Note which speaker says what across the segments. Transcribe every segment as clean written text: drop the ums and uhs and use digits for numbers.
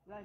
Speaker 1: Live.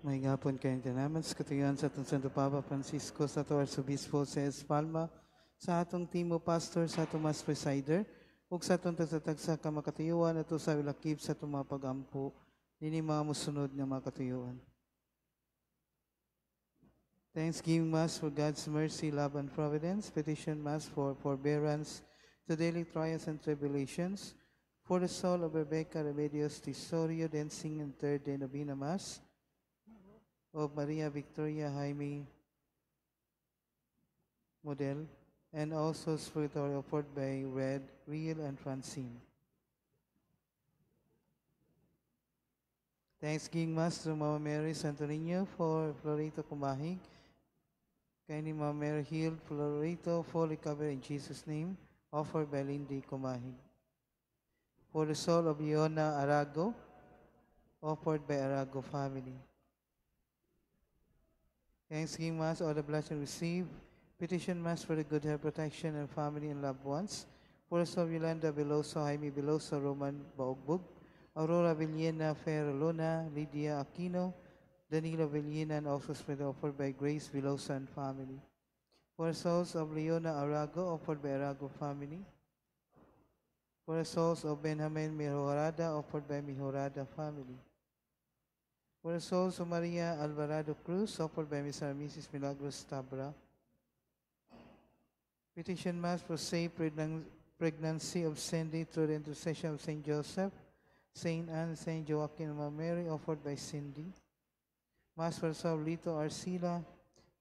Speaker 1: Maayong hapon kanyong tanan sa katuyuan sa atong Santo Papa Francisco, sa atong Arsobispo sa Espalma, sa atong team of pastor, sa atong mass presider, ug sa atong tagsa-tagsa ka makatuyuan ato sa wilakib sa atong mga pagampo nini mga musunod nga mga katuyuan. Thanksgiving Mass for God's mercy, love, and providence. Petition Mass for forbearance to daily trials and tribulations. For the soul of Rebecca Remedios Tesorio, Dancing and Third Day Novena Mass of Maria Victoria Jaime Model, and also spiritually offered by Red, Real, and Francine. Thanksgiving Mass to Mama Mary Santo Niño for Florito Kumahig. Kindly Mama Mary healed Florito, full recovery in Jesus' name, offered by Lindy Kumahig. For the soul of Iona Arago, offered by Arago family. Thanksgiving Mass, all the blessings received. Petition Mass for the good health, protection, and family and loved ones. For the soul of Yolanda Veloso, Jaime Veloso, Roman Baogbog, Aurora Villena, Ferro Luna, Lydia Aquino, Danilo Villena, and also spread offered by Grace Veloso and family. For the souls of Leona Arago, offered by Arago family. For the souls of Benjamin Mejorada, offered by Mejorada family. For the souls of Maria Alvarado Cruz, offered by Mr. and Mrs. Milagros Tabra. Petition Mass for safe pregnancy of Cindy through the intercession of Saint Joseph, Saint Anne, Saint Joaquin, and Mama Mary, offered by Cindy. Mass for the soul of Lito Arcila,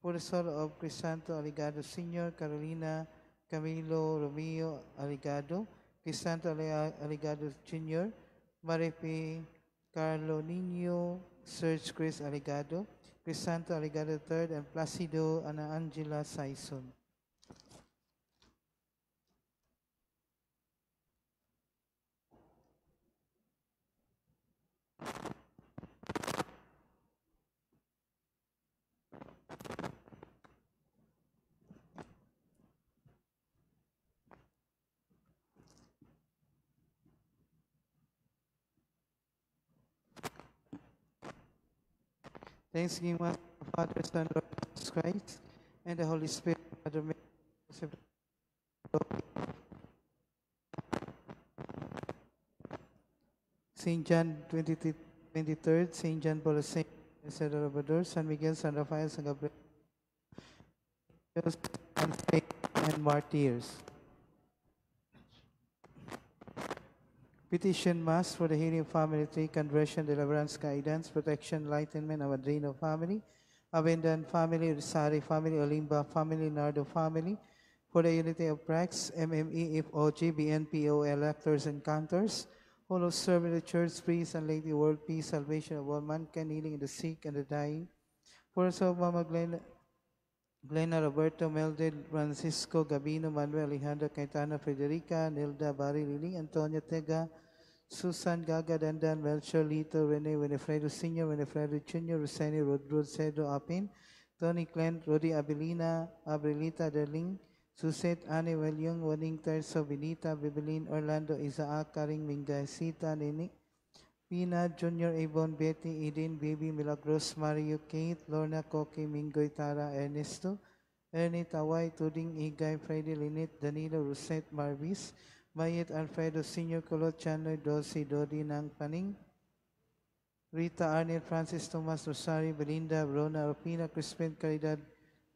Speaker 1: for the soul of Crisanto Aligado Sr., Carolina Camilo Romeo Aligado, Crisanto Aligado Jr., Maripi Carlo Nino, Serge Chris Aligado, Crisanto Aligado III, and Placido Ana Angela Saison. Thanksgiving Mass, Father, Son, Lord Jesus Christ, and the Holy Spirit, Mother Mary, Joseph, Saint John 23rd, Saint John Paul II, Saint Salvador, San Miguel, San Rafael, San Gabriel, and Saint and Martyrs. Petition Mass for the healing of family tree, conversion, deliverance, guidance, protection, enlightenment of Adreno family, Avendan family, Rosari family, Olimba family, Nardo family, for the unity of Prax, MME, FOG, BNPO, electors and cantors, all who serve in the church, priests and laity, world peace, salvation of all mankind, healing the sick and the dying. For us of Mama Glenna, Glenna, Roberto, Mildred, Francisco, Gabino, Manuel, Alejandro, Caetano, Federica, Nilda, Barry, Lili, Antonio, Tega, Susan, Gaga, Dandan, Melchor, Lito, Rene, Winifredo Sr., Winifredo Jr., Roseni, Rodrod, Cedo, Apin, Tony Clint, Rudy Abilina, Abrilita, Derling, Suset, Annie, Welyong, Waning, Terso, Benita, Bibelin, Orlando, Isaac, Karing, Mingasita, Nini, Pina, Junior, Avon, Betty, Eden, Baby, Milagros, Mario, Kate, Lorna, Koki, Mingoy, Tara, Ernesto, Ernie, Taway, Tuding, Igay, Freddy, Linit, Danilo, Rosette, Marvis, Mayet, Alfredo, Senior, Kulot, Chanoy, Dulce, Dodi, Nang, Paning, Rita, Arnel, Francis, Tomas, Rosario, Belinda, Rona, Rupina, Crispin, Caridad,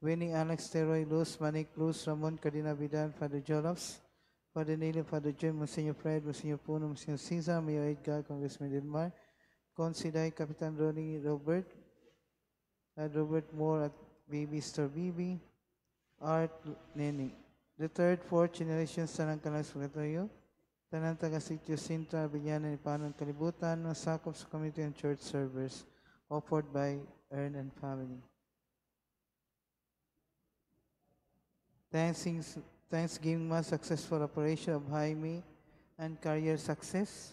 Speaker 1: Winnie, Alex, Teroy, Luz, Manik, Luz, Ramon, Cardinal Vidal, Father Jolops, Father Neil, Father Jim, Monsignor Fred, Monsignor Puno, Monsignor Cesar, Mayor Edgar, Congressman Delmar, Considay, Capitan Ronnie, Robert, at Robert Moore, at Baby Star Bibi, Art Nene. The third, fourth generation sa Tanang Kalas Purgatorio, Tanang taga Sitio Sintra, Bilyana, Ipanon, Kalibutan, masakop sa community and church servers, offered by Ern and family. Thanksgiving Mass, successful operation of Jaime and career success,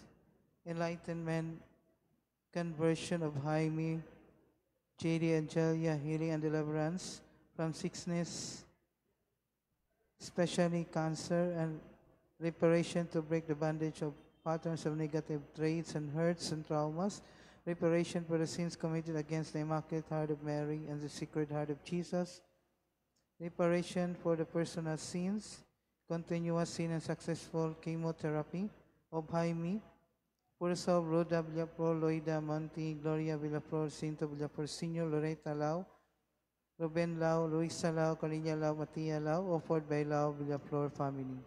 Speaker 1: enlightenment, conversion of Jaime, JD and Jelia, healing and deliverance from sickness, especially cancer, and reparation to break the bondage of patterns of negative traits and hurts and traumas, Reparation for the sins committed against the Immaculate Heart of Mary and the Sacred Heart of Jesus. Reparation for the personal sins, continuous sin and successful chemotherapy of Jaime, for the soul of Rhoda Villaflor, Loida Monti, Gloria Villaflor, Cinto Villaflor Sr., Loretta Lau, Ruben Lau, Luisa Lau, Cornelia Lau, Matia Lau, offered by Lau Villaflor family.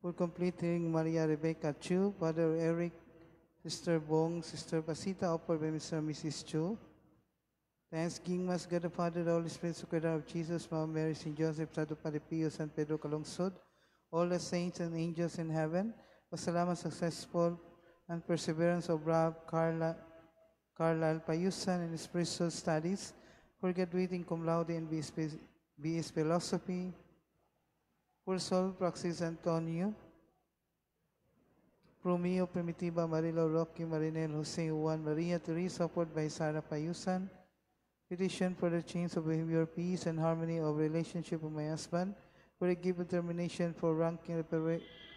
Speaker 1: For completing Maria Rebecca Chu, Father Eric, Sister Bong, Sister Pasita, offered by Mr. and Mrs. Chu. Thanksgiving Mass, God the Father, the Holy Spirit, Sacred Heart of Jesus, Mama Mary, Saint Joseph, Santo Padre Pio, San Pedro Calungsod, all the saints and angels in heaven. Pasalamat successful and perseverance of Rob, Carla, Carla Payusan in spiritual studies, for graduating cum laude in BS Philosophy, for Sol Praxis Antonio, Romeo Primitiva, Marilo Rocky, Marinel Jose Juan, Maria Teresa, offered by Sarah Payusan. Petition for the change of behavior, peace, and harmony of relationship with my husband, for a given determination for ranking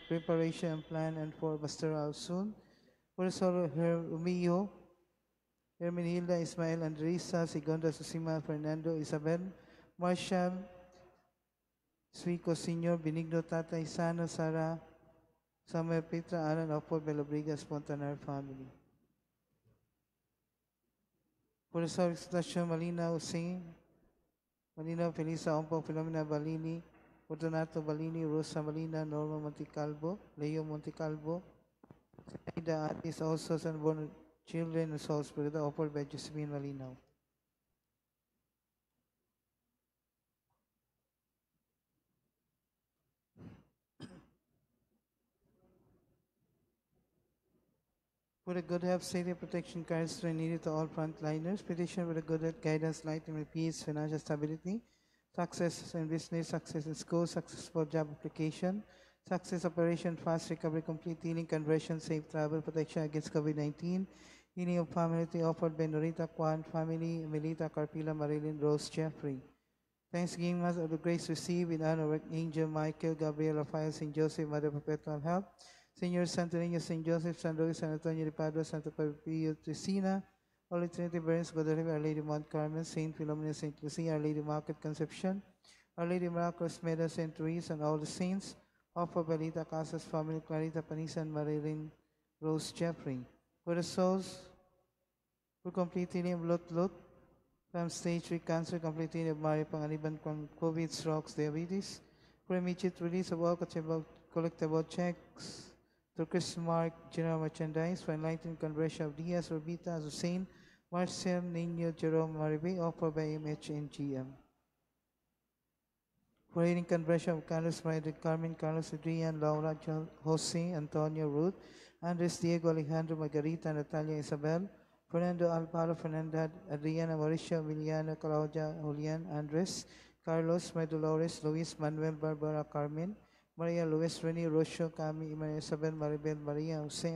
Speaker 1: preparation and plan, and for Master Alsun, for Sol Romeo, Hermenilda, Ismael, Andresa, Segunda, Susima, Fernando, Isabel, Marshall, Suico Sr., Benigno Tatay, Sano, Sara, Samuel, Petra, Alan, Opol, Belobrigas, Fontanar family. For the soul expression, Malina, Jose, Malina, Felisa, Ompo, Filomena, Balini, Fortunato, Balini, Rosa, Malina, Norma, Montecalvo, Leo, Montecalvo, Aida, Atis, also, and born children, and souls, for the offered by Josephine Malinaw. For the good health, safety, protection, courage, strength needed to all frontliners. Petition for the good health, guidance, light, and peace, financial stability, success in business, success in school, successful job application, success operation, fast recovery, complete healing, conversion, safe travel, protection against COVID-19, healing of family offered by Norita Kwan, family, Melita Carpila, Marilyn Rose Jeffrey. Thanksgiving Mass of the grace received in honor of Angel Michael, Gabriel, Raphael, Saint Joseph, Mother Perpetual Help, Señor Santo Niño, Saint Joseph, San Luis, San Antonio de Padua, Santo Padre Pio, Tresina, Holy Trinity, Berenice, Guadalupe, Our Lady Mount Carmel, Saint Philomena, Saint Lucia, Our Lady Immaculate Conception, Our Lady Miraculous Medal, Saint Therese, and all the saints, offer Belita Casas, family, Clarita Panisan, Marilyn Rose Jeffrey. For the souls for complete healing of Lot Lot, from stage 3 cancer, complete healing of Mario Panganiban from COVID, strokes, diabetes, for immediate release of all collectible checks to Chris Mark General Merchandise, for enlightened conversion of Diaz, Orbita, Hussein, Marcel, Nino, Jerome, Maribe, offered by MHNGM. For healing conversion of Carlos, Maria del Carmen, Carlos, Adrian, Laura, Jose, Antonio, Ruth, Andres, Diego, Alejandro, Margarita, Natalia, Isabel, Fernando, Alvaro, Fernanda, Adriana, Mauricio, Emiliano, Claudia, Julian, Andres, Carlos, Maria Dolores, Luis, Manuel, Barbara, Carmen, Maria, Luis, Rene, Rocio, Cami, Maria Isabel, Maribel, Maria, Jose,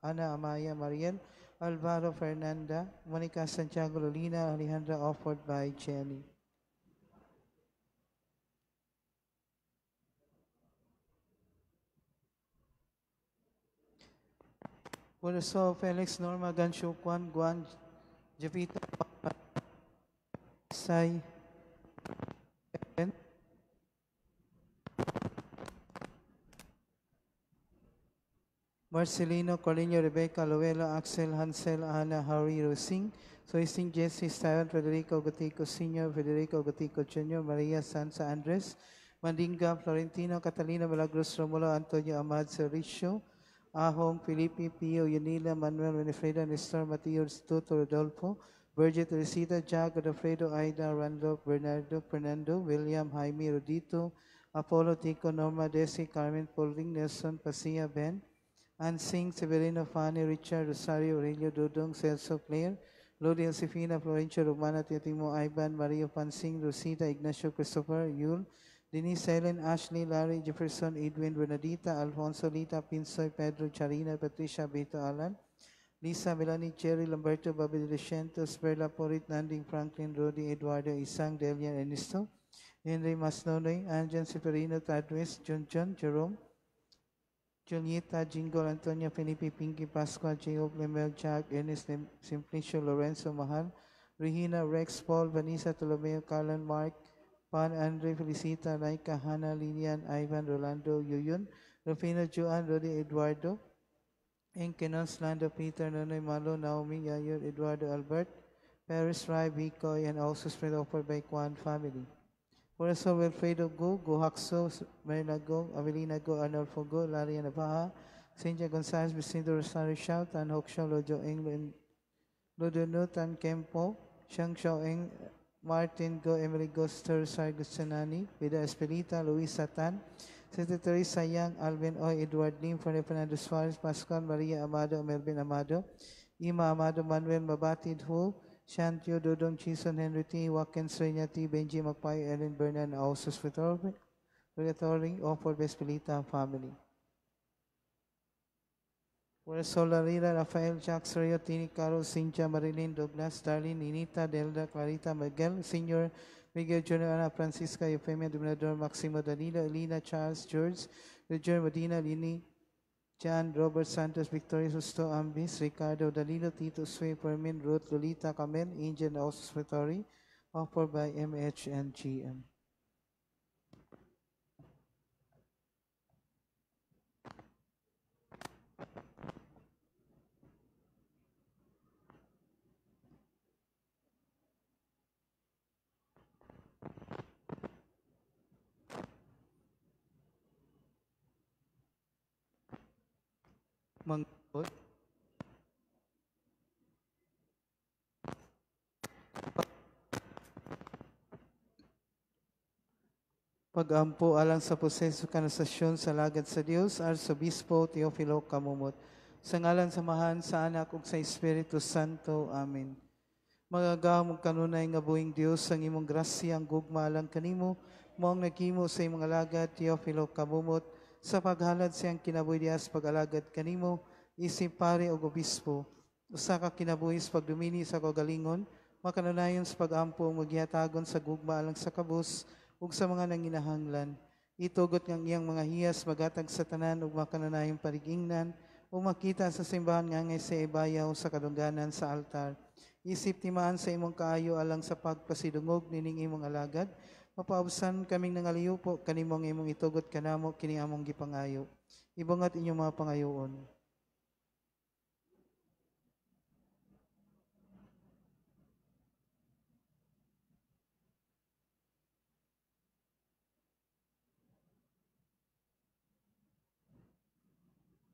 Speaker 1: Ana, Amaya, Mariel, Alvaro, Fernanda, Monica, Santiago, Lolina, Alejandra, offered by Jenny. For the soul of Felix, Norma, Gancho, Juan, Guan, Jovita, Sai, Marcelino, Colinho, Rebecca, Luella, Axel, Hansel, Ana, Harry, Rosing, Soising, Jesse, Steven, Federico, Gotico Sr., Federico, Gotico Jr., Maria, Sansa, Andres, Mandinga, Florentino, Catalina, Milagros, Romulo, Antonio, Ahmad, Sergio, Ahong, Felipe, Pio, Yunila, Manuel, Winifreda, Nestor, Mateo, Tuto, Rodolfo, Virgil, Teresita, Jack, Godofredo, Aida, Randolph, Bernardo, Fernando, William, Jaime, Rodito, Apollo, Tico, Norma, Desi, Carmen, Pauling, Nelson, Pasia, Ben, Ansing, Severino, Fanny, Richard, Rosario, Aurelio, Dudong, Celso, Claire, Lodi, Josefina, Florencio, Romana, Teotimo, Ivan, Mario, Pansing, Rosita, Ignacio, Christopher, Yul, Denise, Helen, Ashley, Larry, Jefferson, Edwin, Bernadita, Alfonso, Lita, Pinsoy, Pedro, Charina, Patricia, Beto, Alan, Lisa, Melanie, Cherry, Lamberto, Bobby de Cientos, Perla, Porit, Nanding, Franklin, Rudy, Eduardo, Isang, Delia, Ernesto, Henry Masnonoy, Anjan, Severino, Tadwis, Junjun, Jerome, Julieta, Jingle, Antonia, Felipe, Pinky, Pascual, Jacob, Lemel, Jack, Ernest, Simplicio, Lorenzo, Mahal, Regina, Rex, Paul, Vanessa, Tolomeo, Carlan, Mark, Pan, Andre, Felicita, Laika, Hannah, Lilian, Ivan, Rolando, Yuyun, Rufino, Joan, Rudy, Eduardo, Enkenos, Lando, Peter, Nonoy, Malo, Naomi, Yayor, Eduardo, Albert, Paris, Rai, Bikoy, and also spread offered by Kwan family. For us all, Wilfredo Go, Go Hakso, Marina Go, Avelina Go, Arnolfo Go, Larry Navaja, Cynthia Gonzalez, Vicente Rosario Shao, Tan Hok Shao, Lojo Eng, Lodo No, Tan Kempo, Shang Shao Eng, Martin Go, Emily Go, Sir Rosario Gutsanani, Vida Espelita, Luisa Tan, Sister Teresa Yang, Alvin Oy, Edward Lim, Fernando Suarez, Pascual, Maria Amado, Melvin Amado, Ima Amado, Manuel Mabatid Ho, Shantio, Dodong, Chison, Henry T, Watkins, Reyna T, Benji Magpay, Ellen Bernan, Ausus Purgatory, offered by Espelita family. For Solarira, Rafael, Jack, Sergio, Tini, Carol, Cynthia, Marilyn, Douglas, Darlene, Ninita, Delda, Clarita, Miguel, Senior, Miguel Junior, Ana, Francisca, Eufemia, Dominador, Maximo, Danilo, Elena, Charles, George, Roger, Medina, Lini, John, Robert, Santos, Victoria, Justo, Ambis, Ricardo, Danilo, Tito, Sue, Fermin, Ruth, Lolita, Camel, Angel, Ausus Victory, offered by MH and GM. Manggod. Pag-ampo alang sa proseso kanasasyon sa lagad sa Dios, Arsobispo Teofilo Camomot. Sa ngalan sa Amahan, sa Anak ug sa Espiritu Santo. Amen. Magagamong kanunay nga buhing Dios ang imong grasya ang gugma alang kanimo, mao ang naghimo sa imong alagad Teofilo Camomot sa paghalad siyang kinabuhi diha sa pag-alagad kanimo isip pare ug obispo. Usa ka kinabuhi sa pagdumini sa kaugalingon, makanunayon sa pag-ampo ug maghihatagon sa gugma alang sa kabus ug sa mga nanginahanglan. Itugot nga ang iyang mga hiyas magatag sa tanan ug makanunayong parigingnan ug makita sa simbahan nga angay sa ibayaw sa kadungganan sa altar. Isip timaan sa imong kaayo alang sa pagpasidungog nining imong alagad, mapaubsan kaming nangaliupo kanimo ang imong itugot kanamo kini among gipangayo. Ibungat inyong mga pangayoon.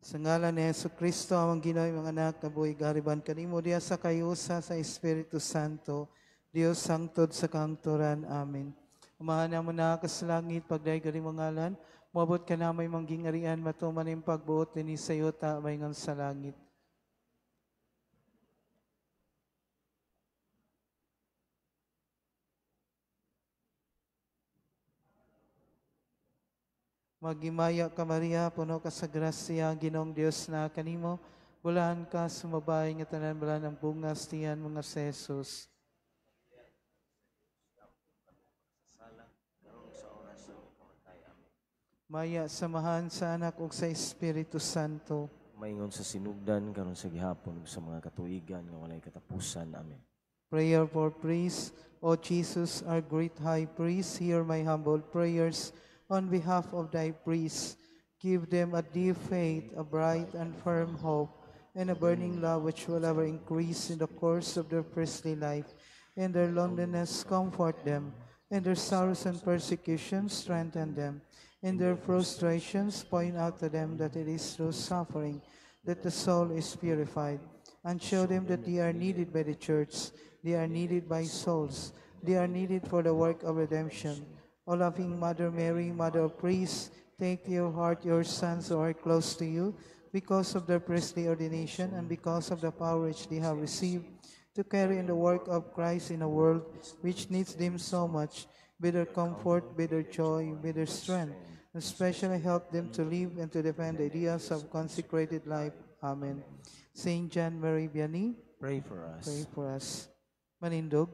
Speaker 1: Sa ngalan ni Hesus Kristo, among Ginoo, imong anak, nga buhi gariban kanimo diha sa kayusa sa Espiritu Santo, Dios sangtod sa kahangturan. Amen. Amahan namo na ka sa langit, pagdayeg ang imong ngalan, moabot ka na may manggingarian, matuman imong pagbuot dinhi sa yuta maingon sa langit. Maghimaya ka, Maria, puno ka sa grasya, ang Ginoong Dios na kanimo, bulahan ka sumabay nga tanan bulahan ang bunga sa tiyan mga si Jesus. Maya samahan sa Anak ug sa Espiritu Santo.
Speaker 2: Maingon sa sinugdan karon sa gihapon ug sa mga katuigan nga walay katapusan. Amen.
Speaker 1: Prayer for priests. O Jesus, our great high priest, hear my humble prayers on behalf of thy priests. Give them a deep faith, a bright and firm hope, and a burning love which will ever increase in the course of their priestly life. In their loneliness, comfort them. In their sorrows and persecutions, strengthen them. In their frustrations, point out to them that it is through suffering that the soul is purified, and show them that they are needed by the church, they are needed by souls, they are needed for the work of redemption. O loving Mother Mary, Mother of Priests, take to your heart your sons who are close to you, because of their priestly ordination and because of the power which they have received to carry in the work of Christ in a world which needs them so much. Be their comfort, be their joy, be their strength, and especially help them to live and to defend the ideas of consecrated life. Amen. Saint John Marie Vianney,
Speaker 2: pray for us.
Speaker 1: Pray for us. Manindog,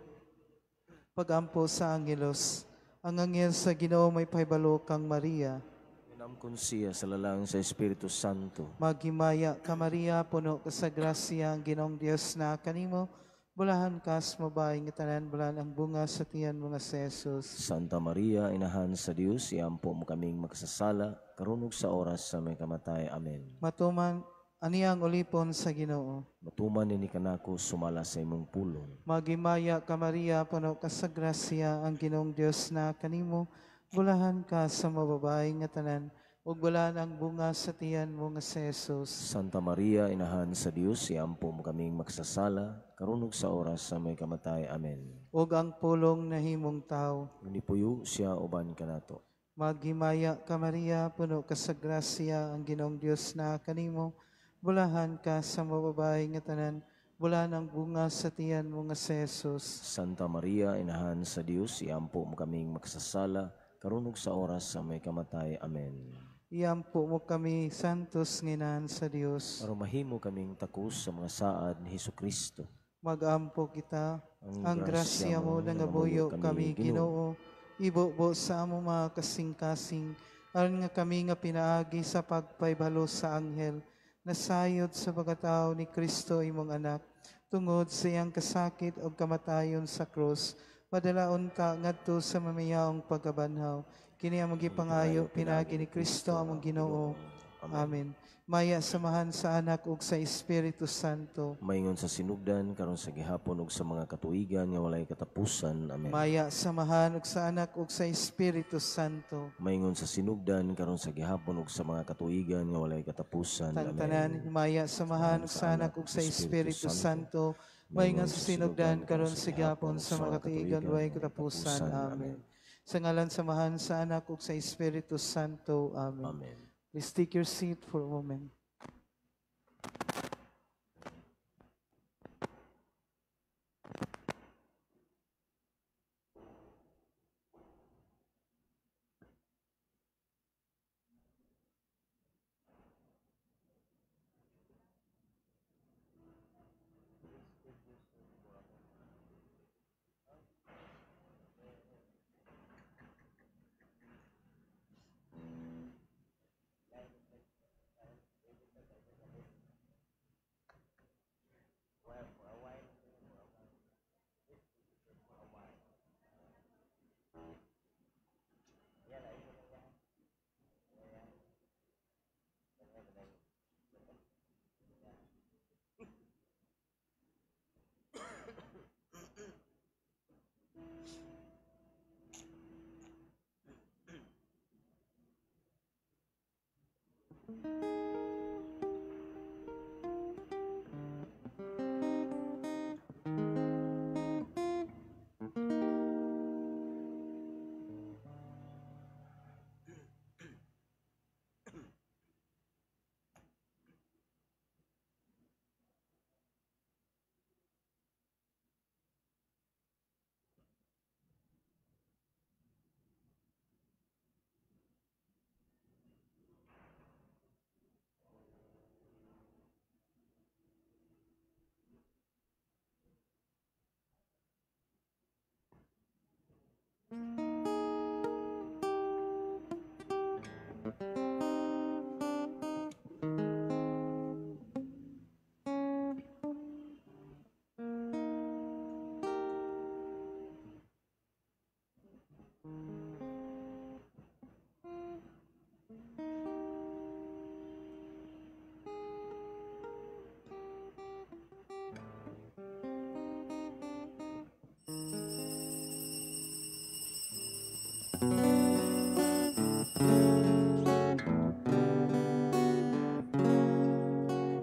Speaker 1: pagampo sa Angelos, ang anghel sa Ginoo may pahibalo kang Maria.
Speaker 2: Minamkon siya sa lalang sa Espiritu Santo.
Speaker 1: Maghimaya ka Maria, puno ka sa grasya, ang Ginoong Dios na kanimo. Bulahan kas mabae nga tanan, bulahan ang bunga sa tiyan mga si Jesus.
Speaker 2: Santa Maria, inahan sa Dios, iampo mo kaming makasasala, karon ug sa oras sa may kamatay. Amen.
Speaker 1: Matuman ani ang ulipon sa Ginoo.
Speaker 2: Matuman nini kanako sumala sa imong pulong.
Speaker 1: Maghimaya ka Maria, puno ka sa grasya, ang Ginoong Dios na kanimo. Bulahan ka sa mababae nga tanan, ug bulahan ang bunga sa tiyan mo nga si Jesus.
Speaker 2: Santa Maria, inahan sa Dios, iampo mo kaming magsasala, karon ug sa oras sa may kamatay. Amen.
Speaker 1: Ug ang pulong nahimong tawo,
Speaker 2: Unipuyo siya uban kanato.
Speaker 1: Maghimaya ka Maria, puno ka sa grasya, ang Ginoong Dios na kanimo. Bulahan ka sa mababae nga tanan, bulahan ang bunga sa tiyan mo nga si Jesus.
Speaker 2: Santa Maria, inahan sa Dios, iampo mo kaming magsasala, karon ug sa oras sa may kamatay. Amen.
Speaker 1: Iampo mo kami, Santos nginahan sa Dios.
Speaker 2: Aron mahimo kaming takos sa mga saad ni Hesukristo.
Speaker 1: Magampo kita, ang grasya mo nangabuyo kami, Ginoo. Ibubo sa amo mga kasing-kasing, aron nga kami nga pinaagi sa pagpahibalo sa anghel, nasayod sa pagkatao ni Kristo imong anak, tungod sa iyang kasakit o kamatayon sa krus, madalaon ta ngadto sa mamayaong pagkabanhaw. Kini ang magipangayo pinaagi ni Kristo among Ginoo. Amen. Maya samahan sa Anak ug sa Espiritu Santo.
Speaker 2: Maingon sa sinugdan karon sa gihapon ug sa mga katuigan nga walay katapusan. Amen.
Speaker 1: Maya samahan ug sa Anak ug sa Espiritu Santo.
Speaker 2: Maingon sa sinugdan karon sa gihapon ug sa mga katuigan nga walay katapusan. Amen.
Speaker 1: Tantanan maya samahan ug sa Anak ug sa Espiritu Santo. Maingon sa sinugdan karon sa gihapon sa mga katuigan walay katapusan. Amen. Sa ngalan samahan sa Anak ug sa Espiritu Santo. Amen.
Speaker 2: Amen.
Speaker 1: Please take your seat for a moment.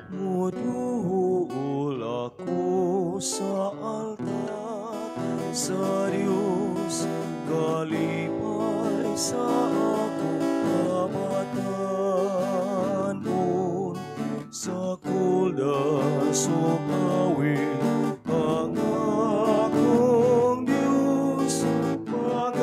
Speaker 3: Muduol ako sa altar sa Diyos, kalipay sa akong kabatanon, sa kuldasok awit ang akong Diyos, pag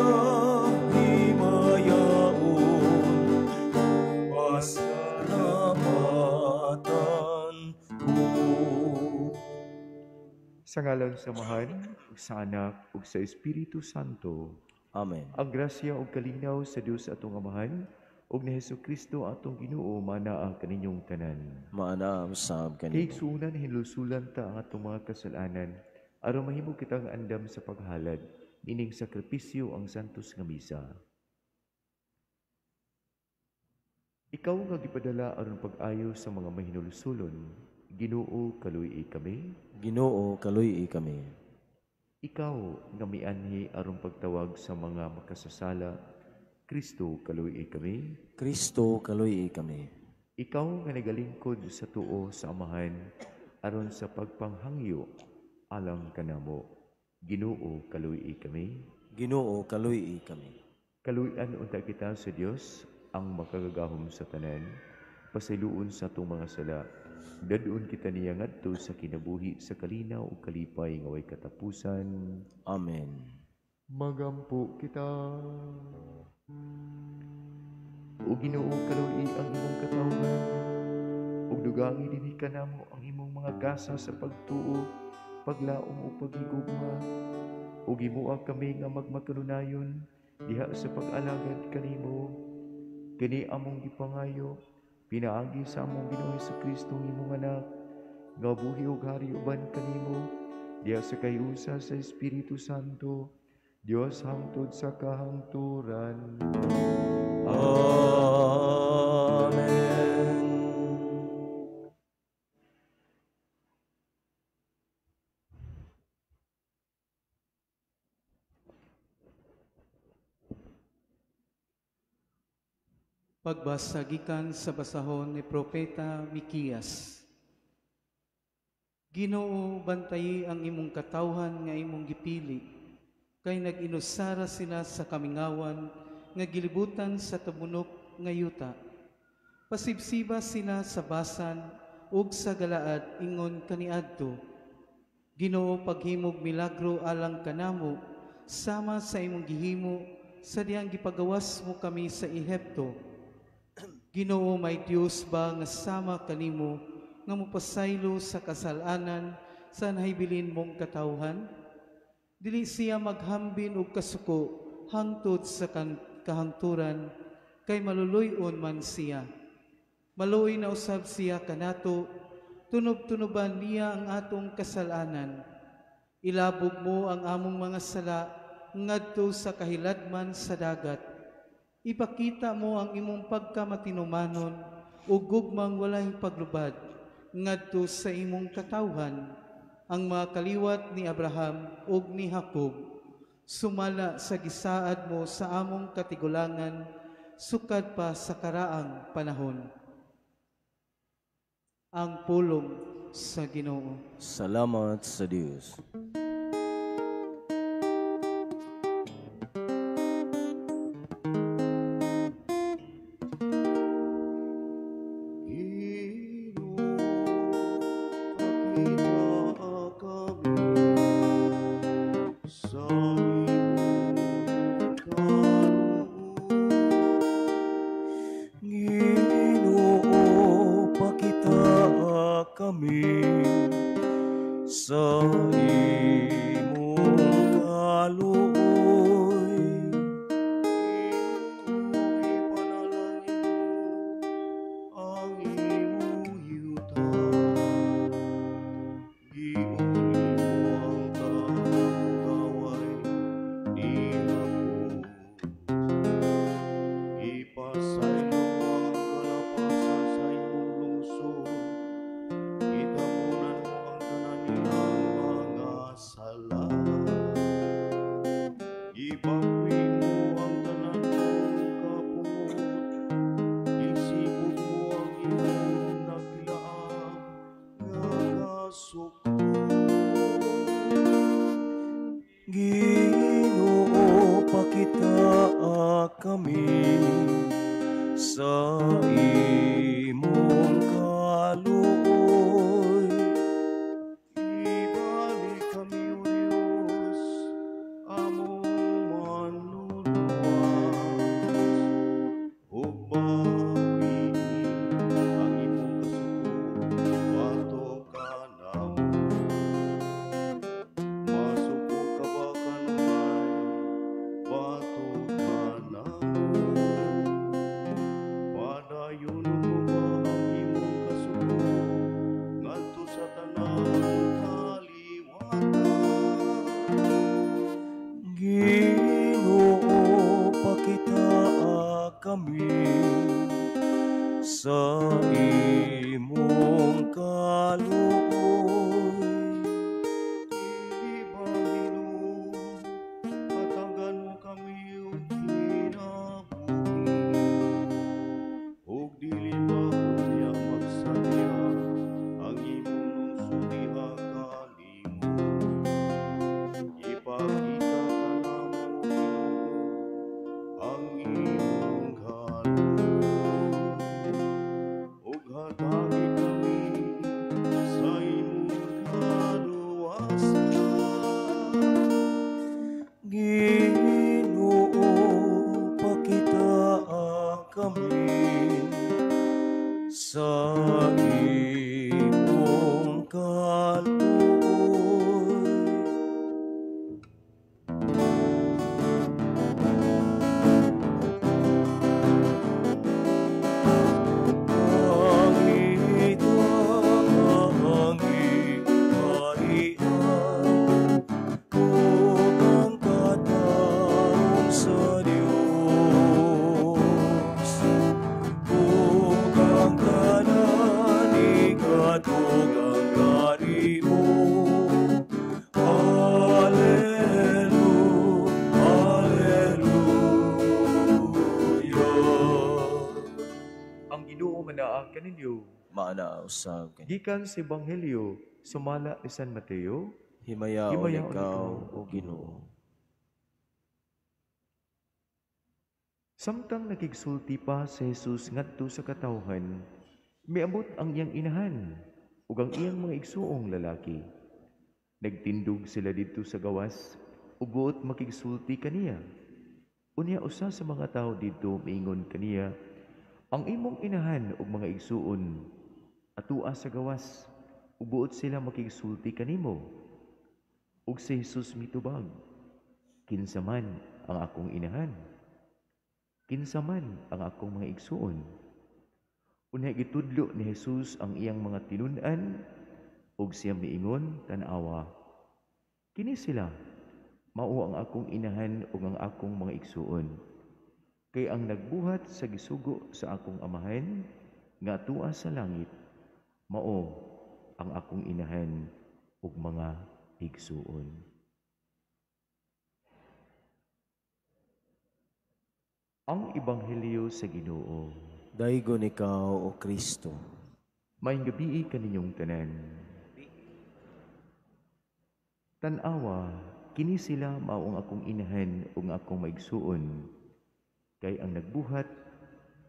Speaker 4: Sa ngalan sa Amahan, ug sa Anak, ug sa Espiritu Santo.
Speaker 2: Amen.
Speaker 4: Ang grasya ug kalinaw sa Dios atong Amahan, ug ni Hesukristo atong Ginoo manaa kaninyong tanan.
Speaker 2: Maana usab kanimo.
Speaker 4: Kay igsuonan hinulsulan ta ang atong mga kasalanan, aron mahimo kitang andam sa paghalad nining sakripisyo ang santos nga misa. Ikaw nga gipadala aron pag-ayo sa mga mahinulsulon, Ginoo, kaluy-i kami.
Speaker 2: Ginoo, kaluy-i kami.
Speaker 4: Ikaw nga mianhi aron pagtawag sa mga makasasala, Kristo, kaluy-i kami.
Speaker 2: Kristo, kaluy-i kami.
Speaker 4: Ikaw nga nagalingkod sa tuo sa Amahan aron sa pagpanghangyo alang kanamo, Ginoo, kaluy-i kami.
Speaker 2: Ginoo, kaluy-i kami.
Speaker 4: Kaluy-an unta kita sa Dios ang makagagahom sa tanan, pasayloon sa atong mga sala. Dadon kita niya ngadto sa kinabuhi sa kalinaw ug kalipay nga way katapusan.
Speaker 2: Amen.
Speaker 4: Magampo kita. O Ginoo, kaluy-i ang imong katawhan, ug dugangi dinhi kanamo ang imong mga gasa sa pagtuo, paglaom ug paghigugma. Ug himoa kami nga magmakanunayon diha sa pag-alagad kanimo. Kini among gipangayo pinaagi sa among Ginoong Hesukristo imong anak, nga buhi ug hari uban kanimo diha sa kahiusa sa Espiritu Santo, Dios hangtod sa kahangturan.
Speaker 2: Amen.
Speaker 1: Pagbasa gikan sa basahon ni Propeta Mikias. Ginoo, bantayi ang imong katawhan nga imong gipili, kay nag-inusara sila sa kamingawan nga gilibutan sa tabunok nga yuta. Pasibsiba sila sa Basan ug sa Galaad ingon kaniadto. Ginoo, paghimog milagro alang kanamo, sama sa imong gihimo sa diyang gipagawas mo kami sa Ehipto. Ginoo, may Dios ba nga sama kanimo nga mopasaylo sa kasalanan sa nahibilin mong katawhan? Dili siya maghambin og kasuko hangtod sa kahangturan, kay maluluy-on man siya. Maluoy na usab siya kanato, tunob-tunoban niya ang atong kasalanan. Ilabog mo ang among mga sala ngadto sa kahiladman sa dagat. Ipakita mo ang imong pagkamatinumanon ug gugmang walay paglubad ngadto sa imong katawhan, ang mga kaliwat ni Abraham ug ni Jacob. Sumala sa gisaad mo sa among katigulangan, sukad pa sa karaang panahon. Ang pulong sa Ginoo.
Speaker 2: Salamat sa Dios. Ginoo, pakita kami sa imong kaluoy.
Speaker 3: imong kaluoy. Dili ba, Ginoo, hatagan mo kami og kinabuhi? Ug dili ba unya magsadya ang imong lungsod diha kanimo? Ipakita kanamo, Ginoo, ang imong kaluoy, ug hatagi kami sa imong kaluwasan. Ginoo, pakitaa kami sa imong kaluoy. Pangita ang gingharian ug ang katarong sa Dios, ug ang tanan ikatugang kanimo. Alleluia, Alleluia.
Speaker 4: Ang Ginoo manaa kaninyo.
Speaker 2: Maanaa usab kaniya.
Speaker 4: Gikan sa Ebanghelyo sumala ni San Mateo.
Speaker 2: Himayaon
Speaker 4: Himayaon
Speaker 2: ikaw,
Speaker 4: ikaw,
Speaker 2: o Ginoo.
Speaker 4: Samtang nakigsulti pa si Jesus ngadto sa katawhan, miabot ang iyang inahan ug ang iyang mga igsuong lalaki. Nagtindog sila didto sa gawas ug buot makigsulti kaniya. Unya usa sa mga tawo didto miingon kaniya, "Ang imong inahan ug mga igsuon atua sa gawas ug buot sila makigsulti kanimo." Ug si Jesus mitubag, "Kinsa man ang akong inahan? Kinsa man ang akong mga igsuon?" Unya gitudlo ni Jesus ang iyang mga tinun-an ug siya miingon, "Tan-awa, kini sila mao ang akong inahan ug ang akong mga igsuon. Kay ang nagbuhat sa gisugo sa akong amahan nga atua sa langit, mao ang akong inahan ug mga igsuon." Ang Ebanghelyo sa Ginoo.
Speaker 2: Daygon ikaw, o Kristo.
Speaker 4: Maayong gabii kaninyong tanan. Tan-awa, kini sila mao ang akong inahan ug akong maigsuon. Kay ang nagbuhat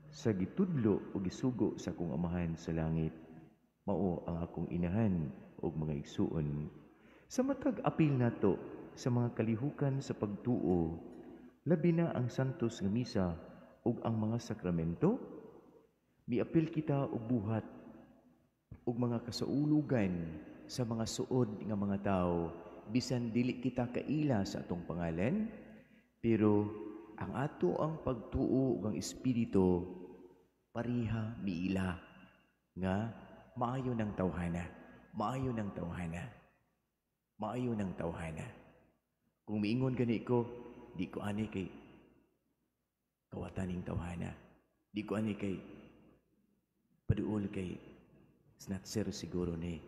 Speaker 4: sa gitudlo o gisugo sa akong amahan sa langit, mao ang akong inahan ug mga igsuon. Sa matag apil nato sa mga kalihukan sa pagtuo, labi na ang santos nga misa ug ang mga sakramento, miapil kita og buhat ug mga kasaulugan sa mga suod nga mga tawo, bisan dili kita kaila sa atong pangalan, pero ang ato ang pagtuo ug ang espiritu pariha miila nga maayo ng tawhana, maayo ng tawhana, maayo ng tawhana. Kung miingon gani ko, di ko ani kay kawatan ning tawhana, di ko ani kay paduol kay snatcher siguro ni.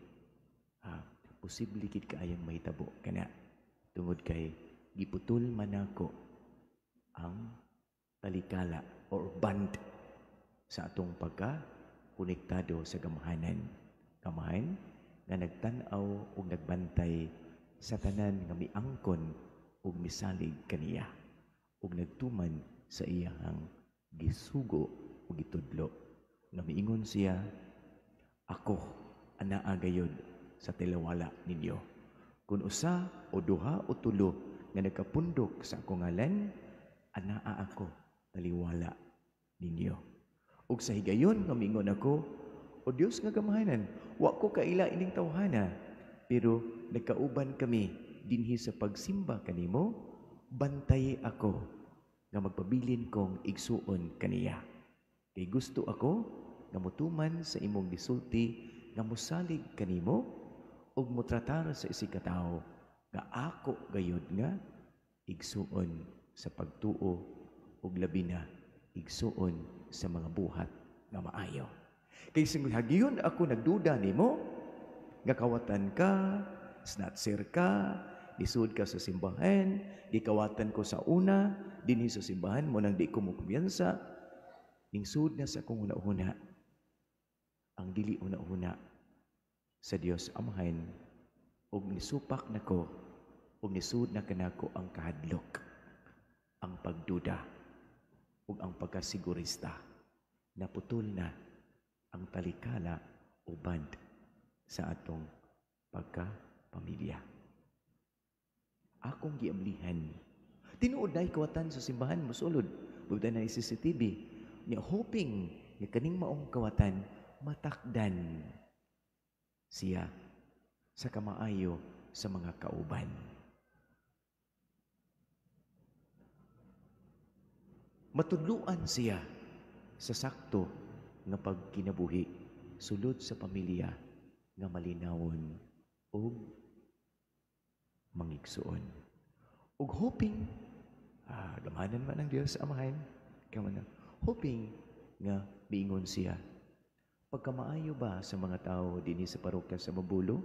Speaker 4: Posible gid kaayong mahitabo kana tungod kay giputol man nako ang talikala or band sa atong pagka konektado sa gamahanan. Gamahan nga nagtan-aw ug nagbantay sa tanan nga miangkon ug misalig kaniya ug nagtuman sa iyahang gisugo ug gitudlo. Nga miingon siya, "Ako anaa gayod sa tilawala ninyo. Kun usa o duha o tulo nga nagkapundok sa akong ngalan, anaa ako taliwala ninyo." Ug sa higayon nga miingon ako, "O Dios nga gamahanan, wa ko kaila ining tawhana, pero nagkauban kami dinhi sa pagsimba kanimo, bantay ako nga magpabilin kong igsuon kaniya. Kay gusto ako nga motuman sa imong gisulti nga mosalig kanimo ug motratar sa isig ka tawo nga ako gayud nga igsuon sa pagtuo ug labi na igsuon sa mga buhat nga maayo." Kay hagiyon ako nagduda nimo, nga kawatan ka, snatcher ka, lisod ka sa simbahan, gikawatan ko sa una, dinhi sa simbahan mo nang di ko mo kumpiyansa, ningsud na sa akong una-una, ang dili una-una sa Dios Amahan, ug nisupak nako, ug nisud na kanako ang kahadlok, ang pagduda, ug ang pagkasigurista. Naputol na ang talikala o band sa atong pagkapamilya. Akong giamlihan. Tinuod na kawatan sa simbahan, musulod. Buta na CCTV. Niya hoping nga kaning maong kawatan matakdan siya sa kamaayo sa mga kauban. Matudluan siya sa sakto nga pagkinabuhi sulod sa pamilya nga malinawon ug mangigsuon. Ug hoping, gamanan man ang Dios Amahan, kamanan, hoping nga miingon siya. Pagkamaayo ba sa mga tao dinhi sa parokya sa Mabulo?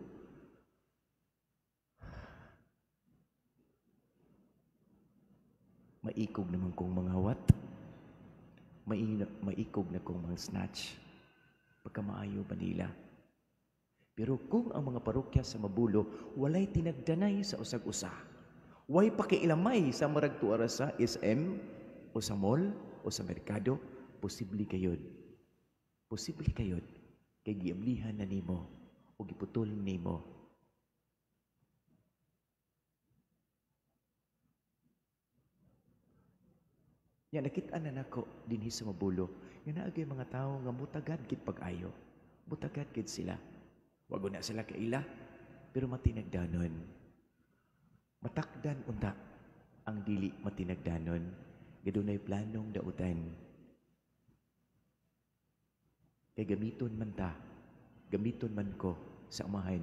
Speaker 4: Maikog naman kong mga wat. Maikog na kong mga snatch. Pagkamaayo ba nila? Pero kung ang mga parokya sa Mabulo walay tinagdanay sa usag-usa, way pakiilamay sa maragtuara sa SM o sa mall o sa merkado, posible kayod. Posible kayod kay giamlihan na nimo o giputol nimo. Ya nakita na nako dinhi sa Mabulo nga naagay mga tawo nga mutagad gid pag-ayo. Mutagad gid sila. Wag na sila kaila, pero matinagdanon. Matakdan unta ang dili matinagdanon, gadunay planong dautan. Kay gamiton man ta, gamiton man ko sa Amahan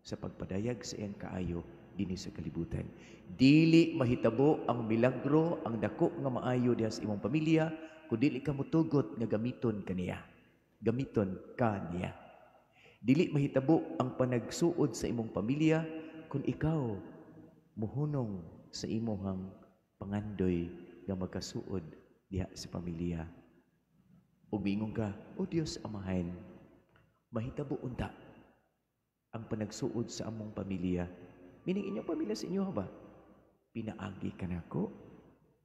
Speaker 4: sa pagpadayag sa iyang kaayo dinhi sa kalibutan. Dili mahitabo ang milagro, ang dako nga maayo diha sa imong pamilya, kun dili ka motugot nga gamiton kaniya. Gamiton ka niya. Dili mahitabo ang panagsuod sa imong pamilya kung ikaw muhunong sa imong pangandoy nga magkasuod diha sa pamilya. Ug miingon ka, O Dios Amahan, mahitabo unta ang panagsuod sa among pamilya. Meaning inyong pamilya sa inyo ba? Pinaagi ka nako,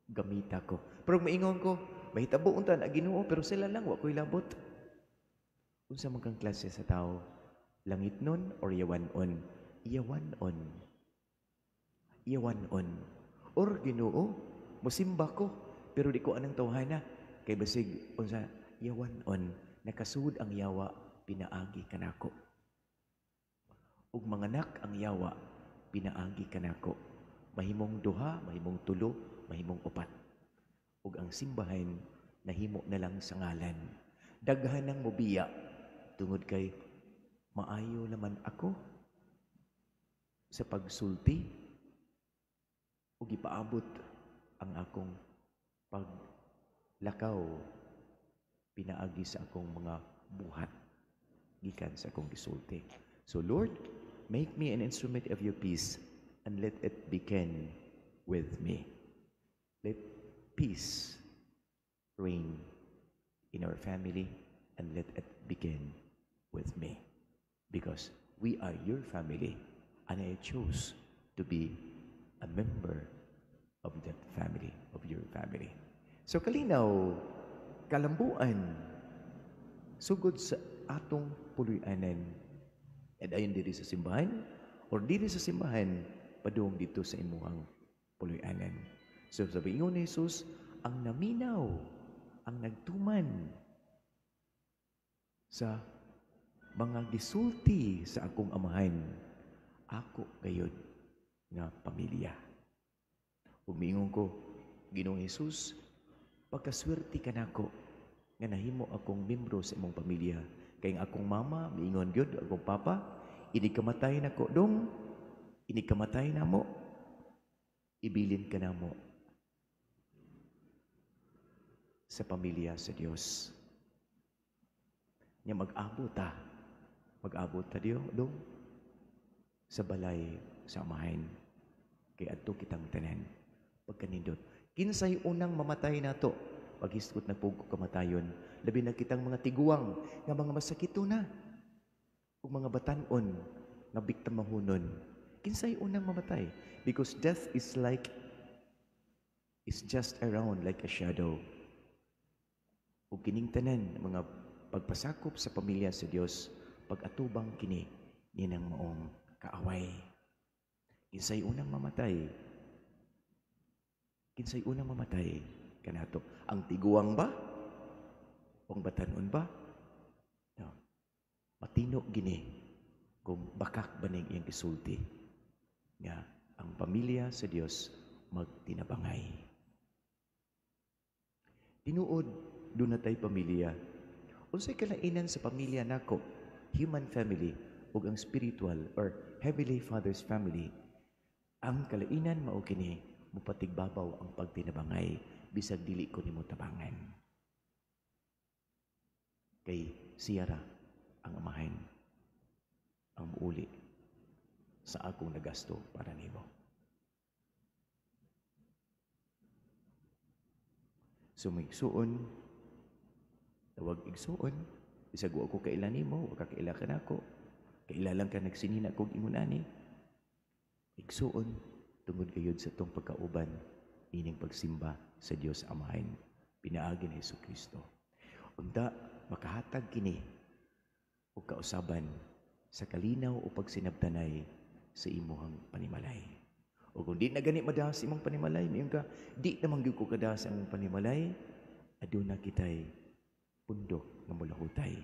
Speaker 4: gamita ko. Pero maingon ko, mahitabo unta na Ginoo, pero sila lang wa ko'y labot. Unsa man kang klase sa tao? Langit nun or yawan-on? Yawan-on. Yawan-on. Or Ginoo, musimba ko, pero di ko anang tawhana. Kay basig unsa yawan-on, nakasud ang yawa, pinaagi kanako. Ug manganak ang yawa, pinaagi kanako. Mahimong duha, mahimong tulo, mahimong upat. Ug ang simbahan nahimo na lang sa ngalan. Daghan ang mobiya tungod kay maayo naman ako sa pagsulti ug ipaabot ang akong paglakaw pinaagi sa akong mga buhat gikan sa akong gisulti. So Lord, make me an instrument of your peace and let it begin with me. Let peace reign in our family and let it begin with me. Because we are your family and I chose to be a member of that family, of your family. So kalinaw, kalambuan, sugod sa atong puloy-anan. At ayon diri sa simbahan, or diri sa simbahan, padung dito sa imuhang puloy-anan. So sabi ingon ni Jesus, ang naminaw, ang nagtuman sa mga gisulti sa akong amahan, ako gayod nga pamilya. Umiingon ko, Ginoong Hesus, pagkaswerte ka nako nga nahimo akong membro sa imong pamilya. Kay ang akong mama, miingon gyud, akong papa, ini kamatay nako dong, ini kamatay namo, ibilin ka namo sa pamilya sa Dios. Nya mag-abot ta. Mag-abot ta diyo dong sa balay sa Amahan. Kay adto kitang tanan. Pagkanindot. Kinsay unang mamatay nato? Paghisgot na pug kamatayon, labi na kitang mga tiguang nga mga masakito na ug mga batan-on nga biktimahonon. Kinsay unang mamatay? Because death is like is just around like a shadow. Ug kining tanan mga pagpasakop sa pamilya sa Dios, pag-atubang kini ninang maong kaaway. Kinsay unang mamatay? Kinsay unang mamatay kanato? Ang tiguang ba? O ang batan-on ba? No. Matino gini kung bakak ba ning iyang gisulti nga ang pamilya sa Dios magtinabangay. Tinuod, doon na tay pamilya. Unsay kalainan sa pamilya nako, human family ug ang spiritual or Heavenly Father's family? Ang kalainan mao kini, mupatigbabaw ang pagtinabangay bisag dili ko nimo tabangan. Kay siya ra ang Amahan ang muuli sa akong nagasto para nimo. So may igsuon, tawag igsuon, bisag wa ko kaila nimo, wa ka kaila kanako, kaila lang ka nagsinina kog ingon ani. Igsuon tungod gayud sa tong pagkauban ining pagsimba sa Dios Amahan pinaagi ni Hesukristo. Unta makahatag kini og kausaban sa kalinaw o pagsinabtanay sa imuhang panimalay. O kung di na gani madahas imong panimalay, miingon ka, di naman gyud ko kadahas ang imong panimalay, aduna kitay pundok nga mulahutay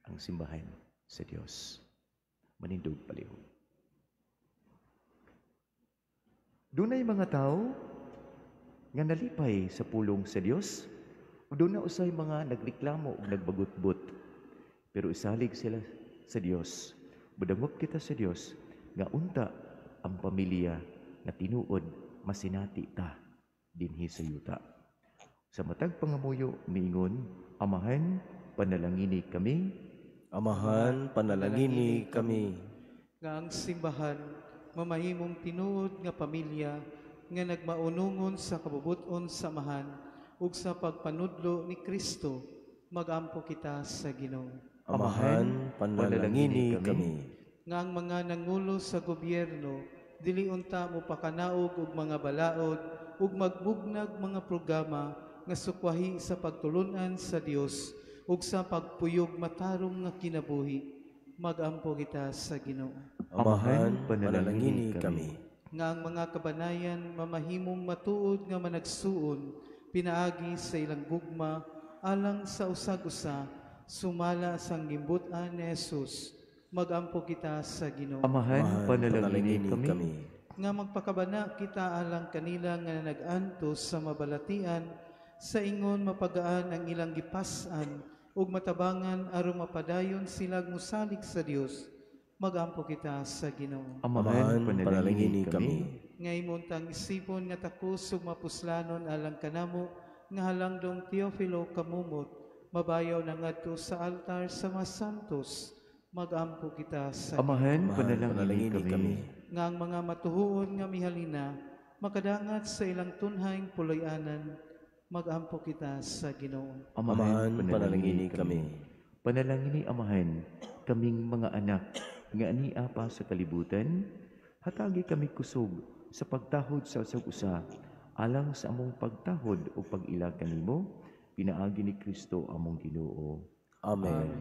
Speaker 4: ang simbahan sa Dios. Manindog palihog. Dunay mga tao nga nalipay sa pulong sa Dios, ug doon na usay mga nagreklamo ug nagbagutbot. Pero isalig sila sa Dios. Budangop kita sa Dios nga unta ang pamilya nga tinuod masinati ta dinhi sa yuta. Sa matag pangamuyo miingon, Amahan, panalangini kami.
Speaker 2: Amahan, panalangini kami.
Speaker 1: Nga ang simbahan mamahimong tinuod nga pamilya nga nagmaunungon sa kabubut-on sa Amahan ug sa pagpanudlo ni Kristo, magampo kita sa Ginoo.
Speaker 2: Amahan, panalangini kami.
Speaker 1: Nga ang mga nangulo sa gobyerno dili unta mopakanaog og mga balaod ug magbugnag mga programa nga sukwahi sa pagtulun-an sa Dios ug sa pagpuyog matarong nga kinabuhi, magampo kita sa Ginoo.
Speaker 2: Amahan, panalangini kami.
Speaker 1: Nga ang mga kabanayan mamahimong matuod nga managsuon pinaagi sa ilang gugma alang sa usag-usa sumala sa gimbut-an ni Jesus, magampo kita sa Ginoo.
Speaker 4: Amahan, panalangini kami.
Speaker 1: Nga magpakabana kita alang kanila nga nag-antos sa mabalatian sa ingon mapagaan ang ilang gipas-an ug matabangan aron mapadayon sila mosalig sa Dios, magampo kita sa Ginoo.
Speaker 4: Amahan, panalangini kami.
Speaker 1: Nga imuntang isipon nga takos ug mapuslanon alang kanamo nga halangdong Teofilo kamumot mabayaw na ngadto sa altar sa mga santos, magampo kita sa
Speaker 4: Amahan, panalangini kami.
Speaker 1: Nga ang mga matuhuon nga mihalina makadangat sa ilang tunhayng puloy-anan, magampo kita sa Ginoo.
Speaker 2: Amahan, panalangini kami.
Speaker 4: Panalangini, Amahan, kaming mga anak nga ania pa sa kalibutan, hatagi kami kusog sa pagtahod sa usag-usa alang sa among pagtahod o pag-ila kanimo, pinaagi ni Kristo among Ginoo.
Speaker 2: Amen.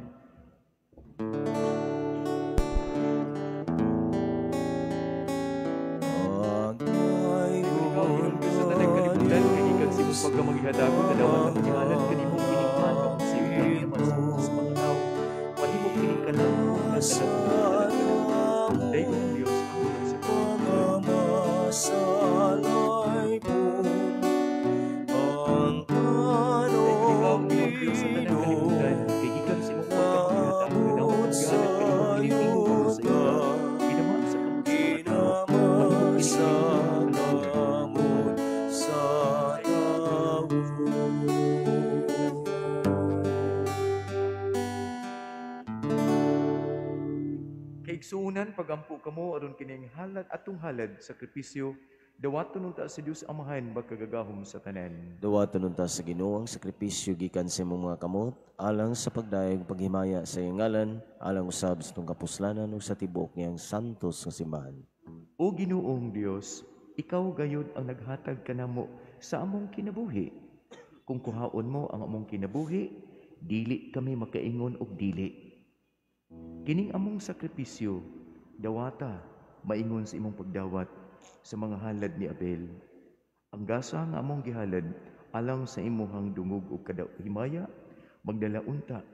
Speaker 4: Pagkamaghihadagon na dawat ang pangalan kanimong kinigman ang siyuta naman sa mga tao. Mahimong kining kalang ang talang dayon ng Diyos ang sa ang Diyos sa tanang kalibutan kay gikan sa imong pagkamaghihadagon na dawat ang pangalan kanimong kinigman ang siyuta ginawa sa kamot sa mga tao. Mahimong kining kalang sa Igsuunan pagampo kamo aron kining halad atong halad sakripisyo dawaton unta sa Dios Amahan magkagagahom sa tanan.
Speaker 2: Dawaton unta sa Ginoo ang sakripisyo gikan sa imong mga kamot alang sa pagdayeg paghimaya sa iyang ngalan alang usab sa itong kapuslanan ug sa tibuok niyang santos nga simbahan.
Speaker 4: O Ginoong Dios, ikaw gayud ang naghatag kanamo sa among kinabuhi. Kung kuhaon mo ang among kinabuhi, dili kami makaingon og dili. Kining among sakripisyo, dawata, maingon sa imong pagdawat sa mga halad ni Abel. Ang gasa nga among gihalad alang sa imuhang dungog ug himaya, magdala unta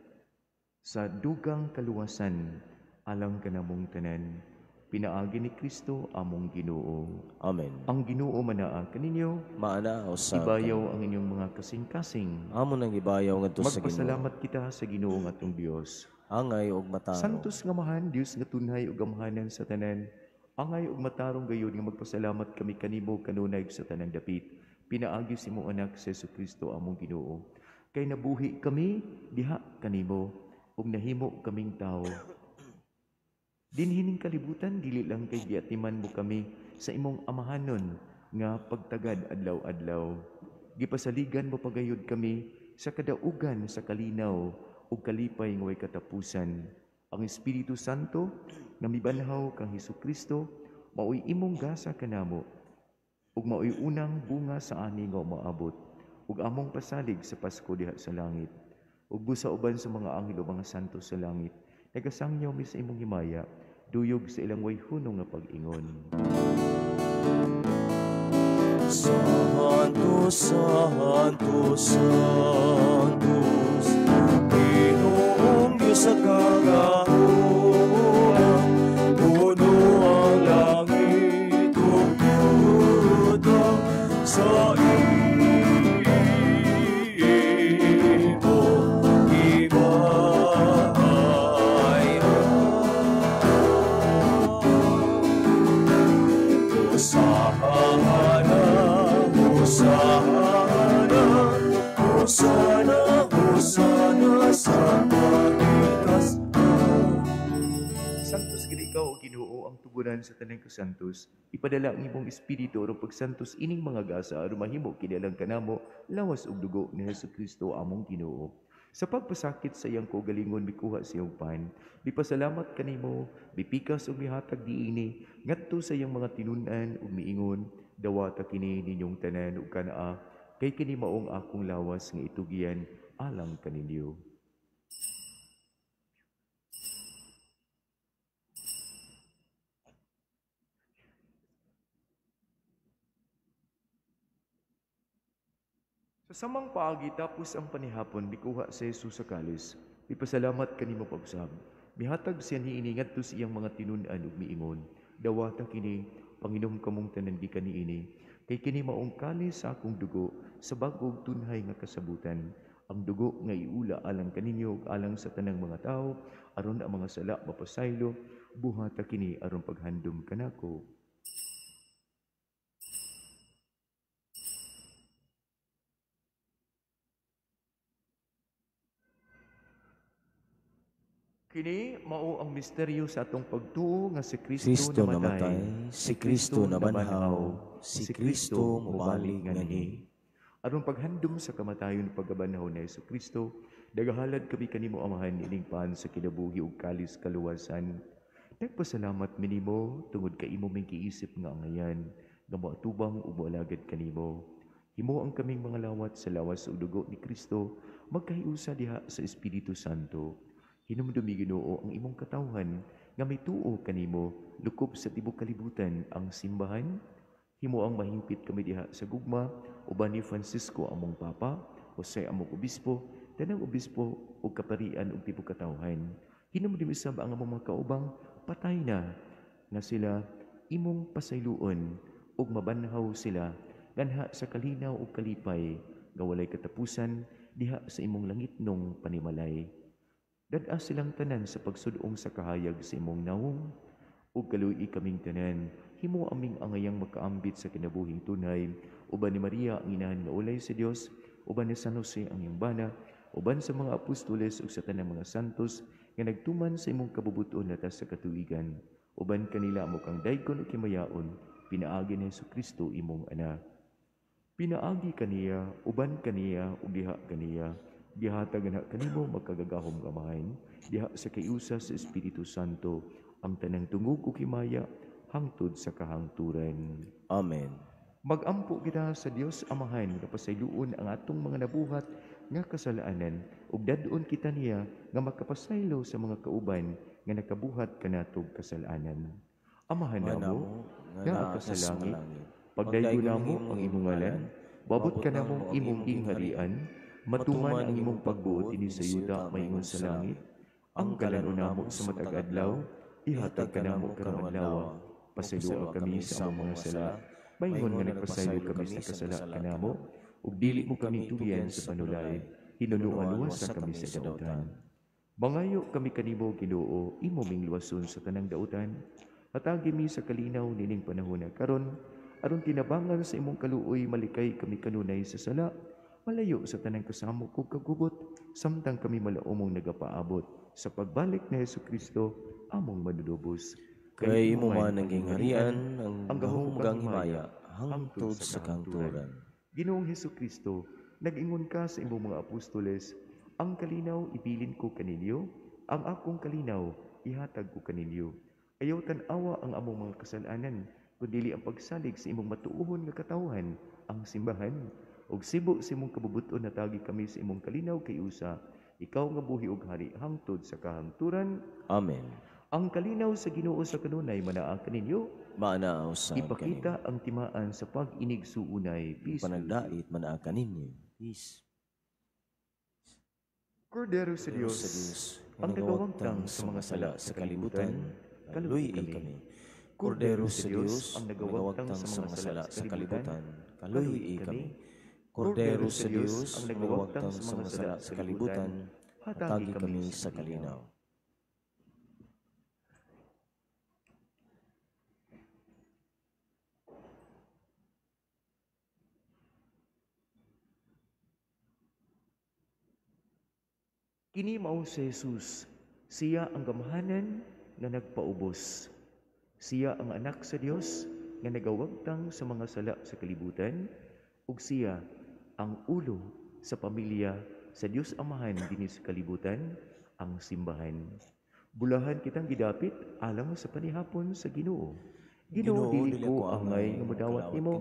Speaker 4: sa dugang kaluwasan alang kanamong tanan. Pinaagi ni Kristo among Ginoo.
Speaker 2: Amen.
Speaker 4: Ang Ginoo manaa kaninyo,
Speaker 2: maana usab
Speaker 4: ibayaw ang inyong mga kasing-kasing.
Speaker 2: Amo nang ibayaw ngadto sa Ginoo.
Speaker 4: Magpasalamat kita sa Ginoo nga atong Dios.
Speaker 2: Angay og matarong.
Speaker 4: Santos nga Amahan, Dios nga tunhay ug amahanan sa tanan. Angay og matarong gayud nga magpasalamat kami kanimo kanunay sa tanang dapit. Pinaagi sa imong anak sa Jesucristo among Ginoo. Kay nabuhi kami diha kanimo ug nahimo kaming tawo. Dinhining kalibutan dili lang kay giatiman mo kami sa imong amahanon nga pagtagad adlaw-adlaw. Gipasaligan mo pagayod kami sa kadaugan sa kalinaw ug kalipay nga way katapusan. Ang Espiritu Santo nga mibanhaw kang Hesukristo maoy imong gasa kanamo ug maoy unang bunga sa ani nga umaabot ug among pasalig sa Pasko diha sa langit. Ug busa uban sa mga anghel o mga santo sa langit, nagasangyaw mi sa imong himaya, duyog sa ilang way hunong nga pag-ingon.
Speaker 3: Santo, Santo, Santos, Ginoong Diyos sa kagahuman, puno ang langit ug yuta sa imong himaya. Hosana, Hosana, Hosana, Hosana sa pagitasan.
Speaker 4: Santos gid ikaw, o Ginoo, ang tuguran sa tanang kasantos. Ipadala ang imong espiritu aron pagsantos ining mga gasa aron mahimo kini alang kanamo lawas ug dugo ni Hesukristo among Ginoo. Sa pagpasakit sa iyang kaugalingon mikuha sa iyong pan, mipasalamat kanimo, mipikas ug mihatag diini ngadto sa iyang mga tinun-an ug miingon, dawata kini ninyong tanan ug kanaa, kay kini maong akong lawas nga itugian alang kaninyo. Sa samang paagi tapos ang panihapon, mikuha si Jesus sa kalis. Mipasalamat kanimo pag-usab. Mihatag siya niini ngadto sa iyang mga tinun-an ug miingon, dawata kini, panginom kamong tanan gikan niini, kay kini maong kalis sa akong dugo sa bag-ong tunhay nga kasabutan. Ang dugo nga iula alang kaninyo ug alang sa tanang mga tawo, aron ang mga sala mapasaylo, buhata kini aron paghandom kanako. Kini mao ang misteryo sa atong pagtuo nga si Kristo
Speaker 2: Kristo
Speaker 4: namatay,
Speaker 2: namatay, si Kristo nabanhaw, si Kristo mobalik nganhi.
Speaker 4: Aron paghandom sa kamatayon ug pagkabanhaw ni Hesukristo, nagahalad kami kanimo Amahan ining pan sa kinabuhi ug kalis kaluwasan. Nagpasalamat mi nimo tungod kay imo ming giisip nga angayan nga moatubang ug moalagad kanimo. Himo ang kaming mga lawat sa lawas ug dugo ni Kristo, magkahiusa diha sa Espiritu Santo. Hinumdumi Ginoo ang imong katawhan nga mituo kanimo lukob sa tibuok kalibutan ang simbahan. Himo ang mahingpit kami diha sa gugma uban ni Francisco among Papa, Jose among Obispo, tanang obispo ug kaparian ug tibuok katawhan. Hinumdumi sab ang among mga kaubang patay na nga sila imong pasayloon ug mabanhaw sila ganha sa kalinaw ug kalipay nga walay katapusan diha sa imong langitnong panimalay. Dad-a silang tanan sa pagsudong sa kahayag sa imong nawong, ug kaluoy kaming tanan, himo aming angayang makaambit sa kinabuhing tunay, uban ni Maria ang inahan nga ulay sa Dios, uban ni San Jose ang iyang bana, uban sa mga apostoles ug sa tanang mga santos nga nagtuman sa imong kabubuton latas sa katuigan. Uban kanila amo kang daygon ug himayaon, pinaagi ni Hesukristo imong anak. Pinaagi kaniya, uban kaniya, ug diha kaniya, gihatag na kanimo magkagagahom Amahan, diha sa kayusa sa Espiritu Santo, ang tanang tungog ug himaya hangtod sa kahangturan.
Speaker 2: Amen.
Speaker 4: Magampo kita sa Dios Amahan nga pasayloon ang atong mga nabuhat nga kasalanan ug dad-on kita niya nga makapasaylo sa mga kauban nga nakabuhat kanatog kasalanan. Amahan namo nga naa ka sa langit, pagdaygo namo ang imong ngalan, babot kanamo imong gingharian, matuman ang imong pagbuot dinhi sa yuta maingon sa langit. Ang kalanon namo sa matag adlaw, ihatag kanamo karong adlaw. Pasayloa kami sa among mga sala, maingon nga nagpasaylo kami sa kasala kanamo, ug dili mo kami tugyan sa panulay, hinunuan luwasa kami sa dautan. Mangayo kami kanimo, Ginoo, imo ming luwason sa tanang dautan. Hatagi mi sa kalinaw nining panahon na karon, aron tinabangan sa imong kaluoy malikay kami kanunay sa sala, malayo sa tanang kasamok ug kagubot, samtang kami malaumong nagapaabot sa pagbalik ni Hesukristo among manunubos.
Speaker 2: Kay imo man ang gingharian, ang gahom ug ang himaya, hangtod sa kahangturan.
Speaker 4: Ginoong Hesukristo, nag-ingon ka sa imong mga apostoles, ang kalinaw ibilin ko kaninyo, ang akong kalinaw ihatag ko kaninyo. Ayaw tan-awa ang among mga kasalanan, kundili ang pagsalig sa imong matuohon nga katawhan, ang simbahan. Og sibo sa imong kabubuton natagi kami sa imong kalinaw kay usa, ikaw nga buhi og hari hangtod sa kahangturan.
Speaker 2: Amen.
Speaker 4: Ang kalinaw sa Ginoo sa kanunay manaa kaninyo,
Speaker 2: maanaa usab
Speaker 4: ipakita ang timaan sa pag-inig suunay. Peace.
Speaker 2: Panagdait manaa kaninyo. Peace.
Speaker 4: Kordero sa Dios, ang nagawagtang sa mga sala sa kalibutan,
Speaker 2: kaluy kami. Kordero sa Dios, ang nagawagtang sa mga sala sa kalibutan, kaluy kami. Kordero sa Dios, ang nagawagtang sa mga sala sa kalibutan, hatagi kami sa kalinaw.
Speaker 4: Kini mao si Jesus, siya ang gamhanan nga nagpaubos. Siya ang anak sa Dios nga nagawagtang sa mga sala sa kalibutan, ug siya ang ulo sa pamilya sa Dios Amahan dinhi sa kalibutan, ang simbahan. Bulahan kitang gidapit alang sa panihapon sa Ginoo. Ginoo, dili ko angay nga modawat nimo,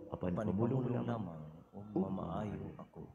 Speaker 4: apan pamulong lamang
Speaker 2: ug mamaayo ako.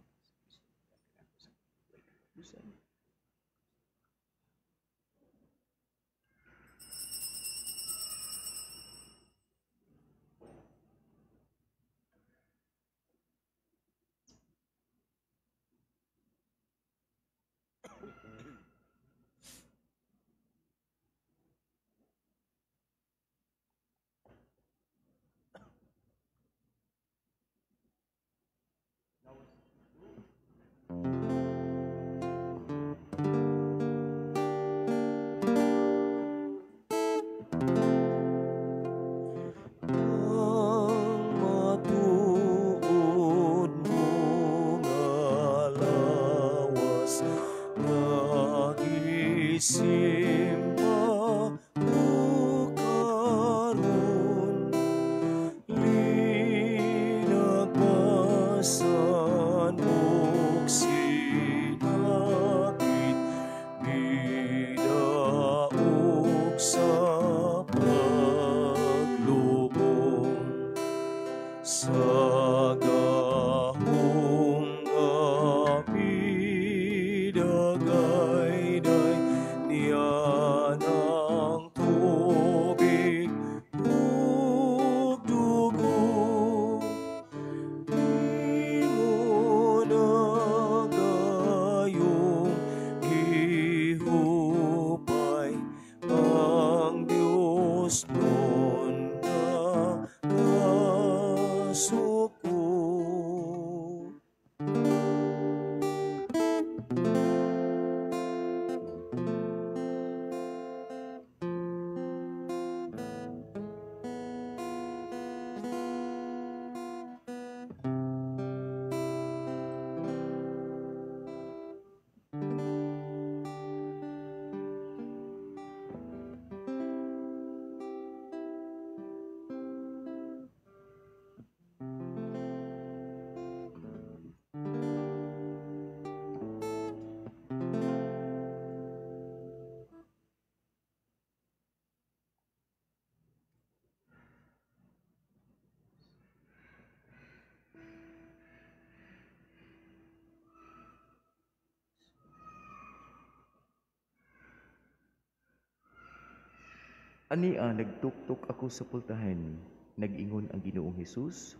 Speaker 4: Ania nagtuktok ako sa pultahan, nag-ingon ang Ginoong Hesus,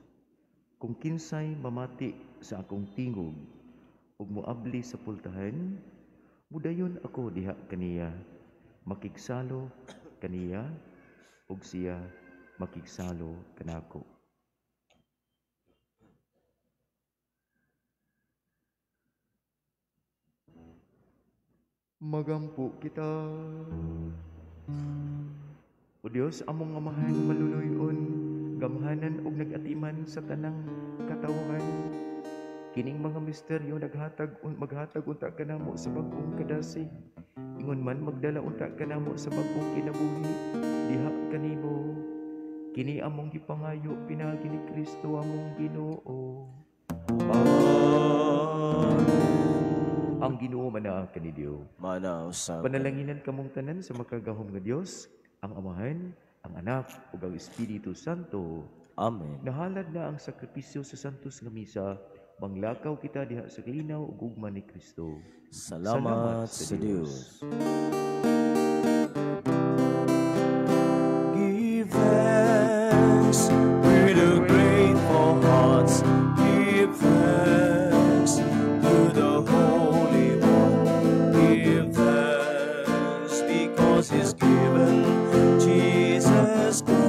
Speaker 4: kung kinsay mamati sa akong tingog ug moabli sa pultahan, mudayon ako diha kaniya, makigsalo kaniya ug siya makigsalo kanako. Magampo kita. O Dios, among Amahan, maluluyon, gamhanan ug nag-atiman sa tanang katawhan. Kining mga misteryo maghatag unta kanamo sa bag-ong kadasig. Ingon man magdala unta kanamo sa bag-ong kinabuhi diha kanimo. Kini among gipangayo pinaagi ni Kristo among Ginoo.
Speaker 2: Amen.
Speaker 4: Ang Ginoo manaa kaniyo.
Speaker 2: Mana usab.
Speaker 4: Panalanginan kamong tanan sa makagahom nga Dios, ang Amahan, ang Anak, ug ang Espiritu Santo.
Speaker 2: Amen.
Speaker 4: Nahalad na ang sakripisyo sa Santos nga Misa, manglakaw kita diha sa kalinaw ug ugma ni Kristo.
Speaker 2: Salamat sa Dios.
Speaker 3: Give thanks with a grateful heart. Give thanks to the Holy One. Give thanks because He's given Jesus Christ.